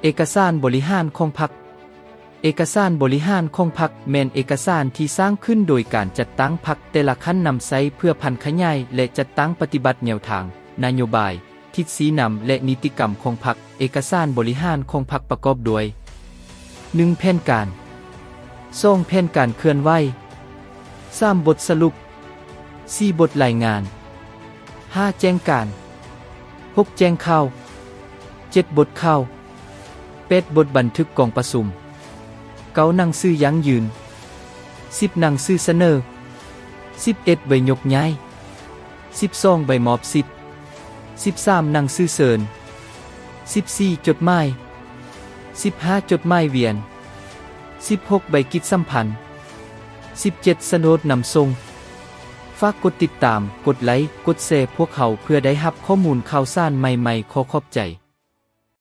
ເອກະສານບໍລິຫານຂອງພັກ. ເອກະສານບໍລິຫານຂອງພັກແມ່ນເອກະສານທີ່ສ້າງຂຶ້ນໂດຍການຈັດຕັ້ງພັກແຕ່ລະຂັ້ນນຳໃຊ້ເພື່ອຜັນຂະຫຍາຍ ແລະ ຈັດຕັ້ງປະຕິບັດແນວທາງ, ນະໂຍບາຍ, ທິດຊີ້ນຳ ແລະ ນິຕິກຳຂອງພັກ. ເອກະສານບໍລິຫານຂອງພັກປະກອບດ້ວຍ ໜຶ່ງ ແຜນການ, ສອງ ແຜນການເຄື່ອນໄຫວ, ສາມ ບົດສະຫຼຸບ, ສີ່ ບົດລາຍງານ, ຫ້າ ແຈ້ງການ, ຫົກ ແຈ້ງຂ່າວ, ເຈັດ ບົດຂ່າວ, ແປດ ບົດບັນທຶກກອງປະຊຸມ, ເກົ້າ ໜັງສືຢັ້ງຢືນ, ສິບ ໜັງສືສະເໜີ, ສິບເອັດ ໃບຍົກຍ້າຍ, ສິບສອງ ໃບມອບສິດ, ສິບສາມ ໜັງສືເຊີນ, ສິບສີ່ ຈົດໝາຍ, ສິບຫ້າ ຈົດໝາຍວຽນ, ສິບຫົກ ໃບກິດສຳພັນ, ສິບເຈັດ ສະໂນດນຳສົ່ງ. ຝາກກົດຕິດຕາມ, ກົດໄລ, ກົດແຊພວກເຮົາເພື່ອໄດ້ຮັບຂໍ້ມູນຂ່າວສານໃໝ່ໆ. ຂໍຂອບໃຈ.